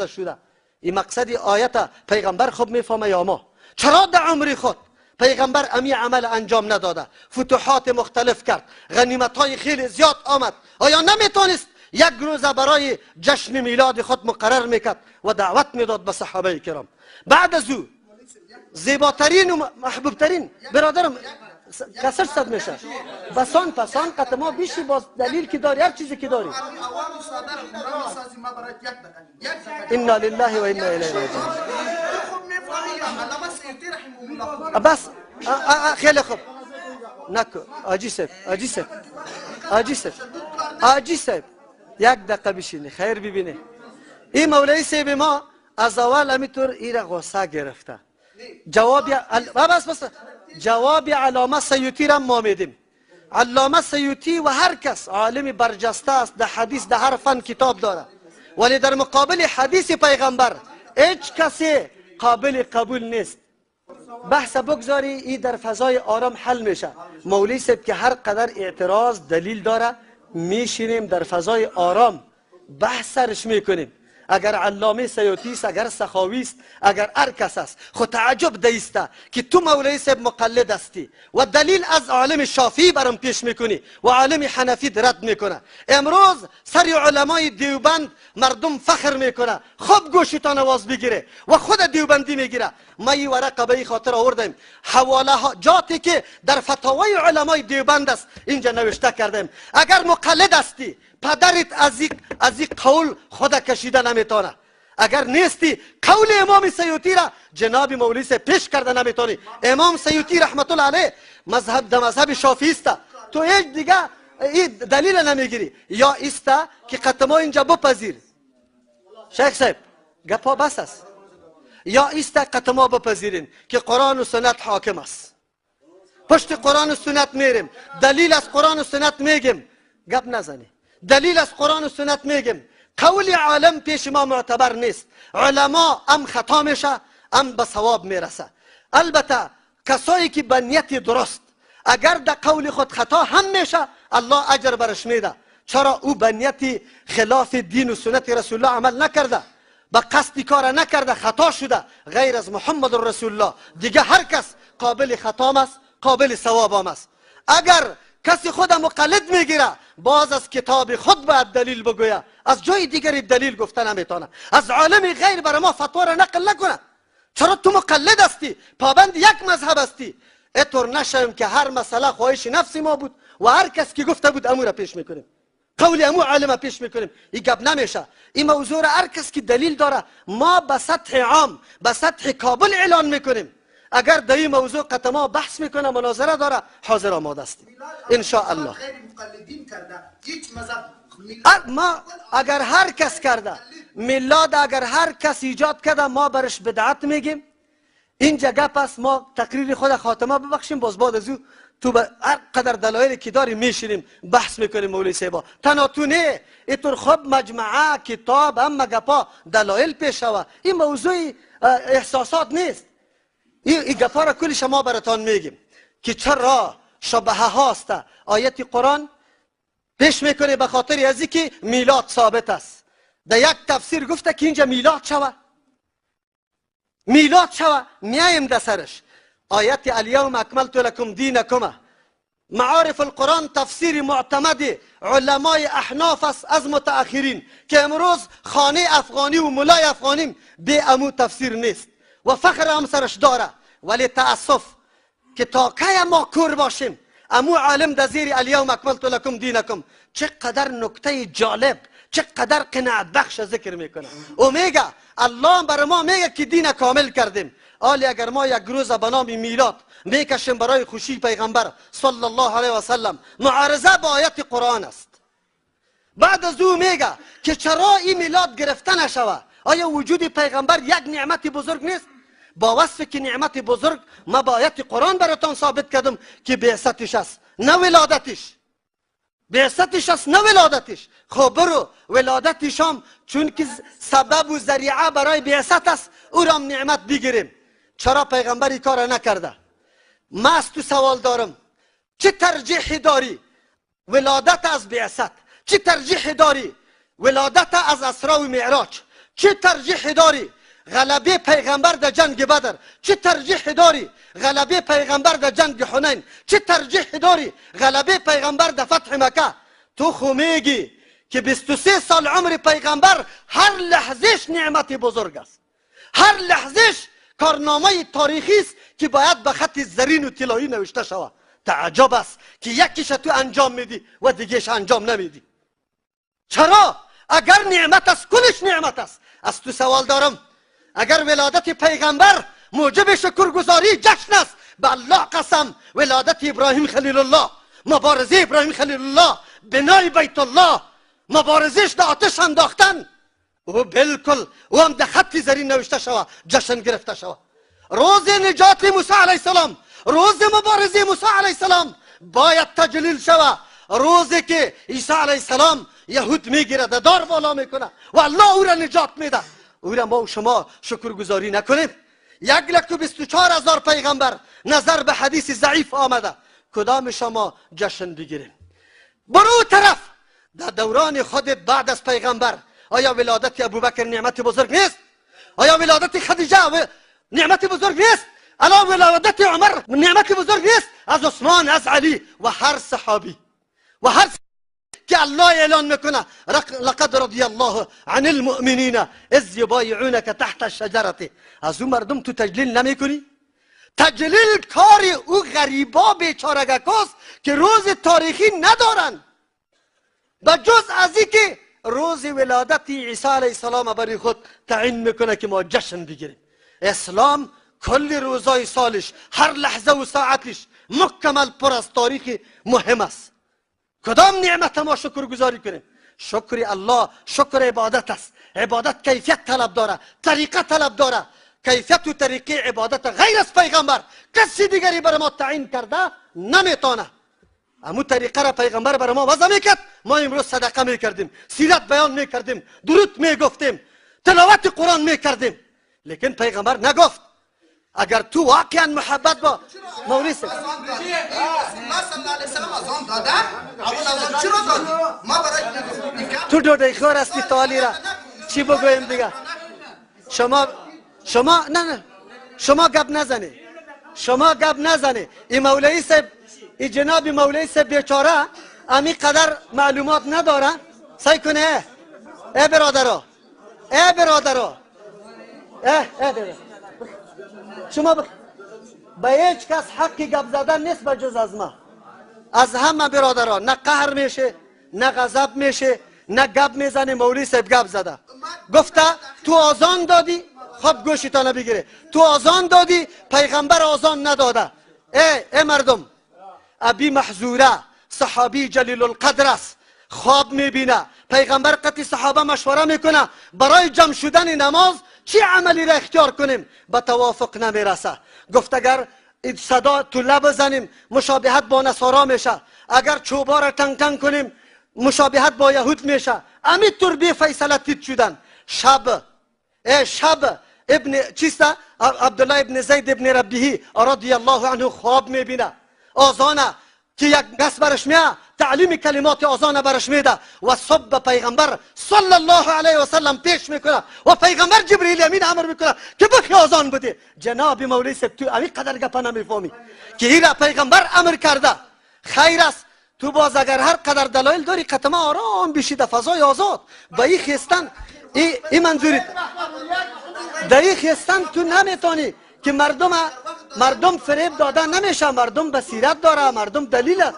کرده شده. این مقصد آیت پیغمبر خوب میفهمه یا ما؟ چرا در عمر خود پیغمبر امی عمل انجام نداده؟ فتوحات مختلف کرد، غنیمت های خیلی زیاد آمد. آیا نمیتونست یک روز برای جشن میلاد خود مقرر میکرد و دعوت میداد به صحابه کرام؟ بعد از او زیباترین و محبوبترین برادرم کسر صد میشه بسان پسان قط ما بیشی باز دلیل که داری، هر چیزی که داری. انا لله و انا الیه راجعون. بس خیلی خوب نکو آجی صاحب، آجی صاحب، آجی صاحب، آجی صاحب، یک دقیقه بشینی خیر ببینی. این مولوی صاحب ما از اول همیطور ایره غصه گرفته. جواب بس بس جواب علامه سیوطی را ما میدیم. علامه سیوطی و هر کس عالم برجسته است، در حدیث در هر فن کتاب داره، ولی در مقابل حدیث پیغمبر هیچ کسی قابل قبول نیست. بحث بگذاری ای در فضای آرام حل میشه. مولوی صاحب که هر قدر اعتراض دلیل داره میشینیم در فضای آرام بحث سرش میکنیم. اگر علامه سیوطی است، اگر سخاوی است، اگر هر کس است، خود تعجب دیسته که تو مولوی صاحب مقلد هستی و دلیل از عالم شافعی برام پیش میکنی و عالم حنفی رد میکنه. امروز سر علمای دیوبند مردم فخر میکنه، خوب گوشتان آواز بگیره و خود دیوبندی میگیره. ما این ورقه به این خاطر آوردیم، حواله ها جاتی که در فتاوای علمای دیوبند است اینجا نوشته کردیم. اگر مقلد هستی پدرت از این قول خود کشیده نمیتونه. اگر نیستی قول امام سیوطی را جناب مولوی صاحب پیش کرده نمیتونی. امام سیوطی رحمت الله علیه مذهب در مذهب شافعی است، تو هیچ دیگه این دلیل نمیگیری. یا است که قطما اینجا بپذیر شیخ صاحب گپا بس است، یا است قطما بپذیرین که قرآن و سنت حاکم است، پشت قرآن و سنت میریم، دلیل از قرآن و سنت میگیم، گپ نزنی، دلیل از قرآن و سنت میگیم. قول عالم پیش ما معتبر نیست. علما ام خطا میشه ام به صواب میرسه. البته کسایی که به نیت درست اگر در قول خود خطا هم میشه الله اجر برش میده. چرا؟ او به نیت خلاف دین و سنت رسول الله عمل نکرده، به قصد کار نکرده، خطا شده. غیر از محمد رسول الله دیگه هر کس قابل خطا است، قابل ثواب هم است. اگر کسی خود مقلد میگیره باز از کتاب خود باید دلیل بگویه، از جای دیگری دلیل گفته نمیتونه. از عالم غیر برای ما فتوا را نقل نکنه. چرا تو مقلد هستی، پابند یک مذهب هستی؟ اینطور نشویم که هر مسئله خواهش نفس ما بود و هر کس که گفته بود امو را پیش میکنیم، قول امو عالم پیش میکنیم. این گپ نمیشه. این موضوع را هر کس که دلیل داره ما به سطح عام به سطح کابل اعلان میکنیم. اگر در این موضوع قطما بحث میکنه مناظره داره حاضر آماده هستیم ان شاء الله. ما اگر هر کس کرده میلاد، اگر هر کس ایجاد کرده ما برش بدعت میگیم. اینجا گپ است، ما تقریر خود خاتمه ببخشیم، باز بعد از او تو به هر قدر دلایلی که داری میشینیم بحث میکنیم. مولوی صاحبا تنها تو نه، اینطور خب مجمعه کتاب اما گپا دلایل پیش شوه. این موضوع احساسات نیست. این گپا را کلی شما براتان میگیم که چرا شبهه هاست. آیت قرآن پیش میکنه به خاطر از که میلاد ثابت است. در یک تفسیر گفته که اینجا میلاد شوه، میلاد شوه، میایم در سرش. آیت الیوم اکملت لکم دینکم، معارف القرآن تفسیر معتمد علمای احناف است از متأخرین که امروز خانه افغانی و ملای افغانیم به امو تفسیر نیست و فخر هم سرش داره. ولی تأسف که تا کی ما کور باشیم. امو عالم در زیر الیوم اکملت لکم دینکم چقدر نکته جالب، چقدر قناعت بخش ذکر میکنه. او میگه الله بر ما میگه که دین کامل کردیم. آلی اگر ما یک روز به نام میلاد میکشیم برای خوشی پیغمبر صلی الله علیه و سلم، معارضه با آیت قرآن است. بعد از او میگه که چرا این میلاد گرفته نشوه؟ آیا وجود پیغمبر یک نعمت بزرگ نیست؟ با وصف که نعمت بزرگ ما با آیت قرآن براتان ثابت کردم که بعثتش است نه ولادتش، بعثتش است نه ولادتش. خب برو ولادتش هم چون که سبب و ذریعه برای بعثت است او را هم نعمت بگیریم. چرا پیغمبر این کار نکرده؟ ما از تو سوال دارم، چه ترجیحی داری ولادت از بعثت؟ چه ترجیحی داری ولادت از اسراء و معراج؟ چه ترجیح داری؟ غلبه پیغمبر در جنگ بدر. چه ترجیح داری؟ غلبه پیغمبر در جنگ حنین. چه ترجیح داری؟ غلبه پیغمبر در فتح مکه. تو خو میگی که 23 سال عمر پیغمبر هر لحظهش نعمت بزرگ است، هر لحظهش کارنامه تاریخی است که باید به خط زرین و طلایی نوشته شود. تعجب است که یکیش تو انجام میدی و دیگهش انجام نمیدی. چرا؟ اگر نعمت است کلش نعمت است. از تو سوال دارم، اگر ولادت پیغمبر موجب شکرگزاری جشن است، به الله قسم ولادت ابراهیم خلیل الله، مبارزه ابراهیم خلیل الله، بنای بیت الله، مبارزش در آتش انداختن، او بالکل او هم در خط زرین نوشته شوه، جشن گرفته شوه. روز نجات موسی علیه السلام، روز مبارزه موسی علیه السلام باید تجلیل شوه. روزی که عیسی علیه السلام یهود میگیره، در دار بالا میکنه و الله او را نجات میده، او را ما و شما شکرگزاری نکنیم. 124,000 پیغمبر نظر به حدیث ضعیف آمده، کدام شما جشن بگیریم؟ برو طرف در دوران خود بعد از پیغمبر، آیا ولادت ابوبکر نعمت بزرگ نیست؟ آیا ولادت خدیجه نعمت بزرگ نیست؟ الا ولادت عمر نعمت بزرگ نیست؟ از عثمان، از علی و هر صحابی و هر که الله اعلان میکنه لقد رضی الله عن المؤمنین اذ یبایعونک تحت الشجره. از اون مردم تو تجلیل نمیکنی؟ تجلیل کار او غریبا بیچارگکاست که روز تاریخی ندارن، به جز از اینکه روز ولادت عیسی علیه السلام برای خود تعیین میکنه که ما جشن بگیریم. اسلام کل روزای سالش، هر لحظه و ساعتش مکمل پر از تاریخ مهم است. کدام نعمت ما شکرگزاری کنیم؟ شکر الله شکر عبادت است. عبادت کیفیت طلب داره، طریقه طلب داره. کیفیت و طریقه عبادت غیر از پیغمبر کسی دیگری بر ما تعیین کرده نمیتونه. امو طریقه را پیغمبر بر ما وضع میکرد، ما امروز صدقه میکردیم، سیرت بیان میکردیم، درود میگفتیم، تلاوت قرآن میکردیم، لیکن پیغمبر نگفت. اگر تو واقعا محبت با مولوی صاحب تو دوده خور هستی تالی را چی بگویم دیگه؟ شما نه نه، شما گپ نزنی، شما گپ نزنی. این مولوی صاحب، این جناب مولوی صاحب بیچاره امی قدر معلومات نداره. سعی کنه ای برادرا، ای برادرا، ای ای شما به هیچ کس حقی گپ زدن نیست به جز از ما. از همه برادرها نه قهر میشه، نه غضب میشه، نه گپ میزنه. مولوی صاحب گپ زده، گفته تو آذان دادی، خب گوشتان بگیره، تو آذان دادی، پیغمبر آذان نداده. ای مردم، ابی محذوره صحابی جلیل القدر است، خواب میبینه، پیغمبر قطعی صحابه مشوره میکنه برای جمع شدن نماز چی عملی را اختیار کنیم، به توافق نمیرسه. گفت اگر صدا طله بزنیم مشابهت با نصارا میشه، اگر چوبا را تنگ تنگ کنیم مشابهت با یهود میشه. امی طور بی فیصله تیت شدن. شب شب ابن چیست، عبدالله ابن زید ابن ربیهی رضی الله عنه خواب میبینه، آذانه که یک کس برش میاد تعلیم کلمات آذان برش میده و صبح پیغمبر صلی الله علیه و سلم پیش میکنه و پیغمبر جبرئیل امین امر میکنه که بخی آذان بده. جناب مولوی صاحب تو امی قدر گپ نمیفهمی که ایرا پیغمبر امر کرده. خیر است تو باز اگر هر قدر دلایل داری قطمه آرام بشی در فضای آزاد. با این خستن ای منظوری در این خستن تو نمیتونی که مردم فریب داده نمیشه. مردم بصیرت داره، مردم دلیل.